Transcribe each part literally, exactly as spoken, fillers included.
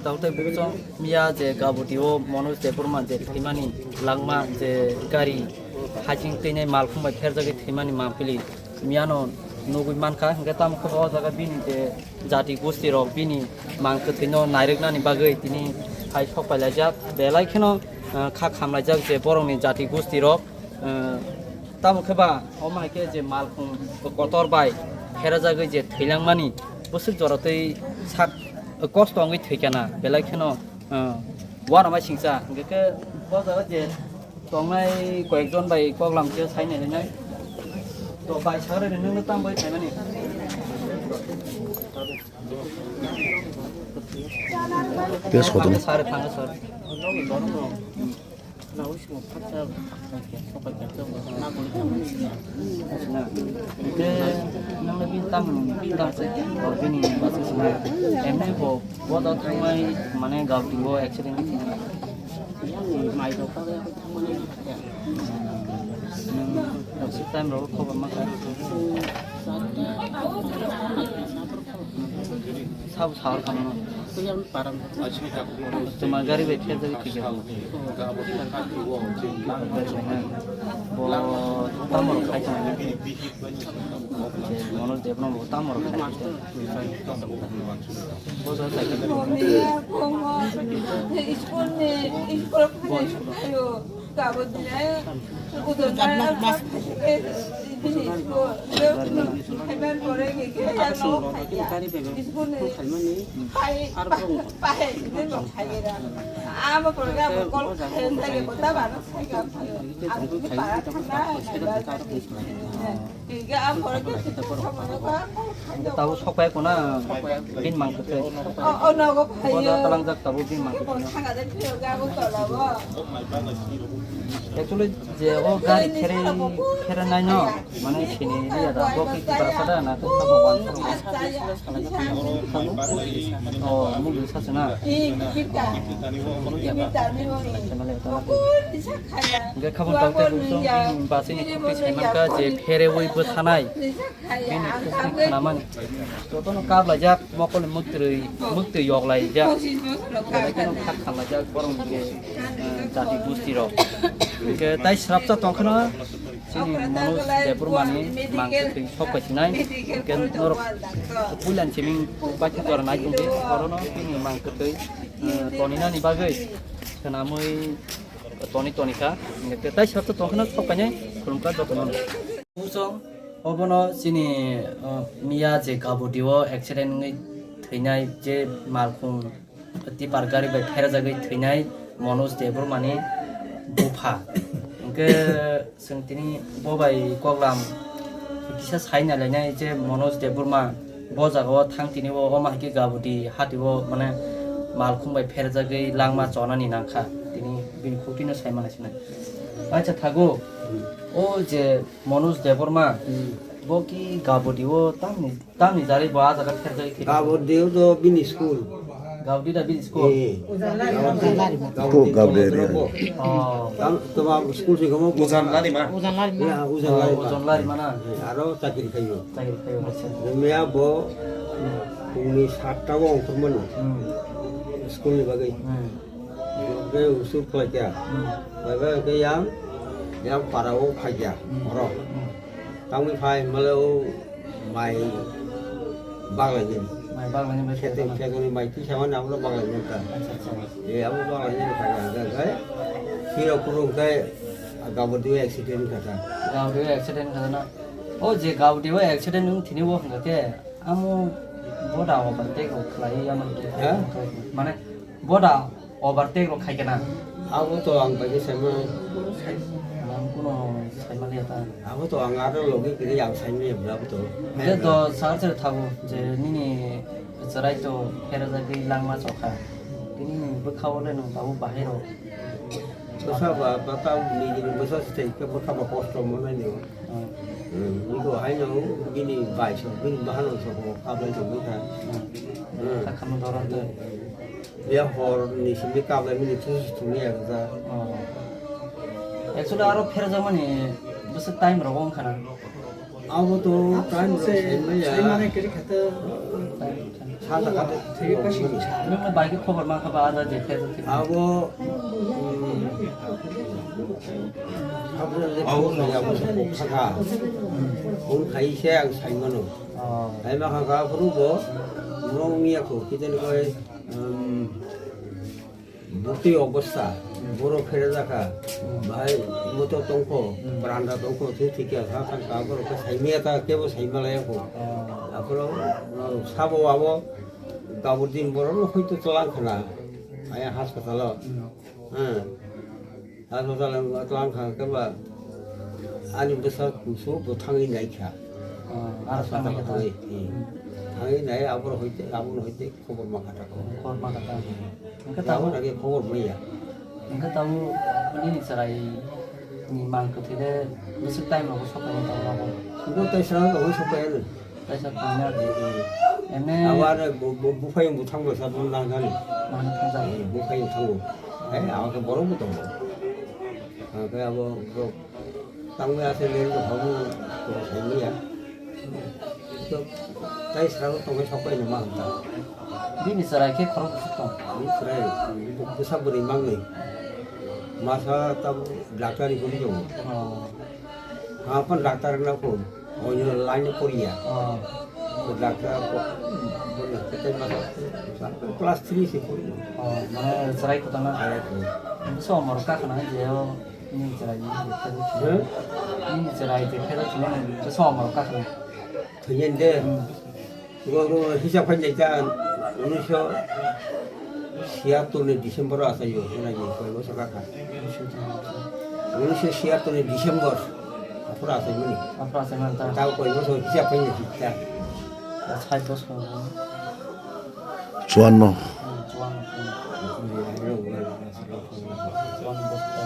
Tei buchung miya je Gabudi o Manoj Debbarma je thwimani langma je gari hajing teinai malkhung bai pherjagwi thwimani mangpili miyano nugwi mankha, hwnkhe tamo khe o jaga bini je jati gusti rok bini mang kwthwino nairwknani bagwi tini hai sok pailaijak, belai kheno, ah, kha khamlaijak je borokni jati gusti rok. Eh, tamo khe ba, omo hai khe je malkhung kotor bai pherajagwi je thwilangmani, bwswk jora twi sak kosto wngwi thwikha na, belai kheno, eh, uanama singcha. Hwnkhe khe bo jaga je tongnai koyekjon bai koklam khe sai nai nai. To bai sagre nungno tam bai phaimani. Pes hoton. Thangkhe sir, thangkhe sir. Hwnkhe nwng bini tamo tamo se, bini bwswk se, emni bo bodo thangmani mane Gabudi o accident. Nwng bwswk time rogo khobor ma kha. Sabo sahor kha mano. Tuma gari bai pher jagwi thwikha. Bo tamo rok khai tong. Manoj Debbarma bo tamo rok khai tong. Bo jaga khai tong. School ni, school ni, ayo. Tabo sokpai kuna bin mang kwthwi. Bodo talangjak tabo bin mang kwthwi. Actually, je o gari khere, khere nai no, mane sini liya da, bo ki kibra sada na, khe sabo wan sabo. O, mung dil sa sina. Hwnkhe khabon tang tei buchung, bini basi ni khukti sai mankha je phere ui bwthanai. Bini khukti khnamani. Jotono kaplaijak, mokol ni mwktwi, mwktwi yoklaijak. Belai kheno khak khamlaijak borok ni je, eh, jati gusti rok. Hwnkhe tai srapsa tongkheno chini Manoj Debbarma ni mang kwthwi sok pai sinai. Hwnkhe norok puilan simi baithang jora nai tongdi, orono bini mang kwthwi, eh, toninani bagwi swnamwi toni toni kha. Hwnkhe tai srapsa tongkheno sok painai khulumkha jotono. Buchung, obono chini, uh, miya je Gabudi o accident wngwi thwinai je malkhung tipper gari bai pherjagwi thwinai Manoj Debbarma ni bupha. Hwnkhe chwng tini bo bai koklam kisa sai nai lainai je Manoj Debbarma bo jaga o thang tini o, omo hai khe Gabudi hati o mane malkhung bai pherjagwi langma chonani nangkha. Tini bini khukti no sai manai sinai. Acha thago. O je Manoj Debbarma, hmm, bo ki Gabudi o tamni, tamni jari bo a jaga pherjagwi thwi? Gabudi o do bini school. Gabudi da bini school? Eh. Gabudi. Ko Gabudi area. Oh. Tam, toma school se gomo. Ujan lari ma. Ujan lari ma. Ya, Ujan lari ma. Ujan lari ma na. Eh, aro chakri khayo. Chakri khayo, acha. Meya bo, hmm, pungni satta o ongkhormani. Hmm. School ni bagwi. Hmm. Hwnkhe usuk khlaikha. Hmm. Khlaibai hwnkhe yang, yang para o phaikha, hmm, oro. Hmm. Tangwi phai hwnmale o mai baglainani. Mai baglainani bai kheto, kheto. Khetoni mai tisamani abono baglainani ta. Acha, acha. E, abo baglainani phaikha hwnkhe, hwnkhe, hero kuru hwnkhe, Gabudi o accident kha ta. Gabudi o accident kha ta na. O je Gabudi o accident wng thini o hwnkhe, amo boda overtake rok khlaiwi amani khe. Ha? Mane, boda overtake rok khai khe na? Abo to ang bai khe saimano. Ang kuno saimaliya ta. Abo to ang aro logi kiri ang saimaliya bwla abo to. Je to sar sar thago je nini chwrai to pherajagwi langma chokha. Tini ni bwkha o le nwng tabuk bahai rok. Bwsa ba, bwsa nini bwsa se thai khe bwkha ba kosto mo nai ni. Hmm. Hmm, wngkha haino bini bai sok, bini bahan sok kablai tongwi kha. Hmm. Hmm. Kha khamung doron twi. Ya hor ni simi kablai mini thusu thumwi ya kha. Oh. Actually, aro pherjakmani bwswk time rogo wngkha na? Abo to time rok saimaya. Saimani kwrwi kha to. Time, time. Nung no bai khe khobor mankha ba, ada je khe. Abo, um, abo je phone ya, abo se kok saka. Phone khai se ang sai mano. Oh. Sai ma kha ka phuru bo, nung ya ko, kiten koi, um, bukti obostha, boro phere jaka, bai moto tongkho, branda tongkho, thu thikya, sa thangka, borok khe sai maya ta, kebo sai malaya ko. Aphuru, uh, sabo abo, Gabur din borok no hoito tlang khna, aya hospital o. Hmm. Hospital o tlang kha khe ba ani bwsa kusu bo thangwi nai kha. Ah, hospital thangwi, hmm. Thangwi nai aboro hoite, abono hoite khobor ma kha ta ko. Khobor ma kha ta. Hwnkhe abo tabuk nage khobor maya. Hwnkhe tabuk nini chwrai ni mang kwthwi le bwswk time rogo sopai tong nogo. Bo tai sra rogo sopai ano. Kaisa thangya. Ene. Abo are bu-, bu-, buphai bwthang bo sa bo nang jani. Nang thangya. Eh, buphai bwthang bo. Eh, abo khe borok bo tongo. Abo khe abo borok tangwi ase lel rok habu to saimanya. To tai sra rok tongwi sok pai ma hamta. Bini chwrai khe khorok bwswk tong. Bini chwrai bwsa bwrwi mangnwi. Masa tabuk doctor ni guri tongo. Oh. Hapan doctor na phone, oyo line poriya. Oh. Ko doctor ko, ko na kete masa, class three se poriya. Oh, mane chwrai kota na? Chwrai kota. Bwsa omor ka khana je o, ni chwrai ni khe do chini. Huh? Ni chwrai je khe do chini, bwsa omor ka khana. Thangya de. Hmm. Bo, bo hisab khai nai ta, unisho siyattor ni December o achaio, hwnai ni koi bosor kha kha. Unisho siyattor ni December, aphuru achaimani. Aphuru achaimani ta. Ta koi bosor hisab khai nai ta. Sait bosor. Chuanno. Hmm, chuanno. Chuanno bosor ta.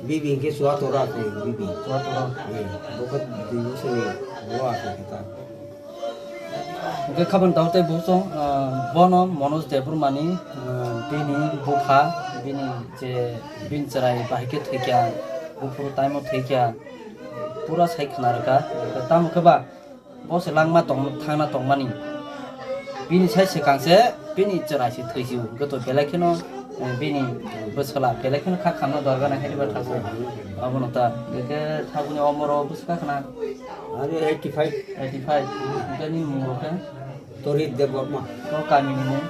Bibi hingke chuator ase, bibi. Chuator. Eh, bokat dui bosor ni bo ase kita. Hingke khabang tao tei bosong, ah, bono Manoj Debbarmani, ah, bini bupha, bini je bini chwrai bahai khe thwikya, buphuru taimo thwikya, pura sai khna rwkha. Tamo khe ba, bo se langma tong-, thangna tongmani. Bini sai swkang se bini chwrai se thwi si o. Hwnkhe to belai kheno, eh, bini bwswla belai kheno kha khamna dorgana heri ba thasa. Abono ta. Hwnkhe tabukni omoro bwswk kha khna? Ani eighty five. Eighty five. Hwnkhe nini mung rok khe? Torit Debbarma. O kami ni mung?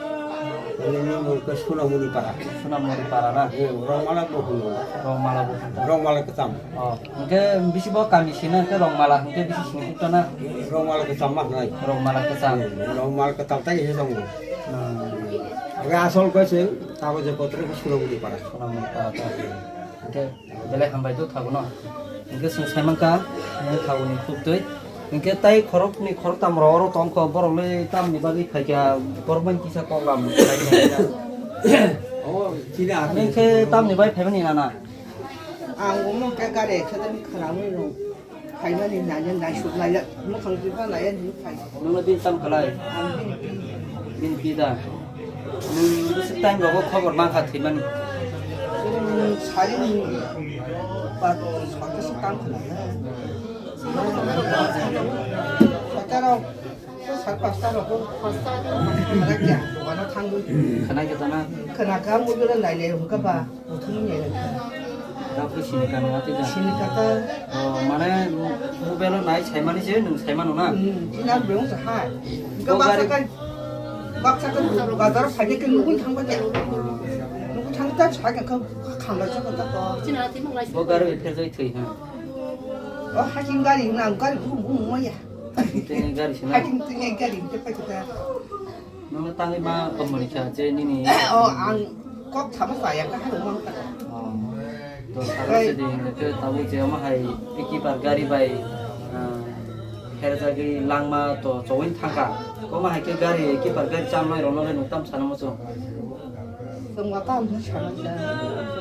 Ani ni mung khe Sunamoni Para. Sunamoni Para na? Eh, Rongmala bo hwnwi. Rongmala bo hwnwi. Rongmala kwcham. Oh, hwnkhe bisi bo kami sina hwnkhe Rongmala hwnkhe bisi sini kukta na? Rongmala kwcham ma hwnwi. Rongmala kwcham. Hmm, Rongmala kwcham tai he tongo. Hmm. Aga asol khe se kagoje potro khe Sunamoni Para. Sunamoni Para ta. Hwnkhe belai hambai do thago no. Hwnkhe chwng sai mankha, hwnkhe thago ni khuk twi. Hwnkhe tai khoroknwi khoroktam rok oro tongkho, borok le tamni bagwi phaikha, borok bai kisa kok lam. Oh, chini atwi. Hwnkhe tamni bai phaimani nana? Ang omo khe gari accident khanamwi rw phaimani nanya naisuk naiya, mwkhang twipa naiya hinwi phai. Nwngno bini tamo khlai? Ang bini pi. Bini pi da? Nwng bwswk time rogo khobor mankha thwimani? Chwng sari ni ba sokhe se tamo khlai. Sokhe rok. Sar pasta rok, pasta rok, khana kya, dogano thangwi. Khana kya tana? Khana kha, mobile naile hwnkha ba, buthumwi naile. Tabukhe sini kha nang atwi da? Sini kha ta. Oh, mane mobile nai saimani se nwng saimano na? Hmm, ina bwrwi wngsa hai. Hwnkha bo baksa gari kan, baksa kan bazar phaikhe nugwi thangba kya. Nugwi thangwi ta sakhe kha khamlai sakha ta ko. Bo gari pherjai thwi ha. O haching gari na, gari gum gum maya. Tini gari sina. Haching tini gari te pa kita. Nono tangwi ma company cha je nini. O ang kok sama saya ka haru mang ka. Oh. To sara se ding ke tabu je ma hai piki par gari bai. Ah, her jagi langma to chowin thangka. Koma hai ke gari ki par gari cham noi rono le nuktam sana mo chung. Tongma tamo khe sana khe.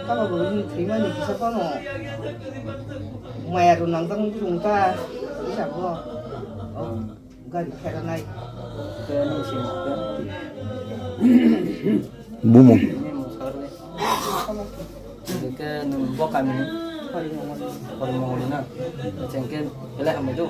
Tamo bo ni thwimani kisa phano maya rw nang tang rung ta. Kisa bo. O gari pheranai. Khe nung sini khe. Bumung. Ini mung sar ni. Khe nung bo kami ni. Hari mongol. Hari mongol na. Chengke belai hambai do.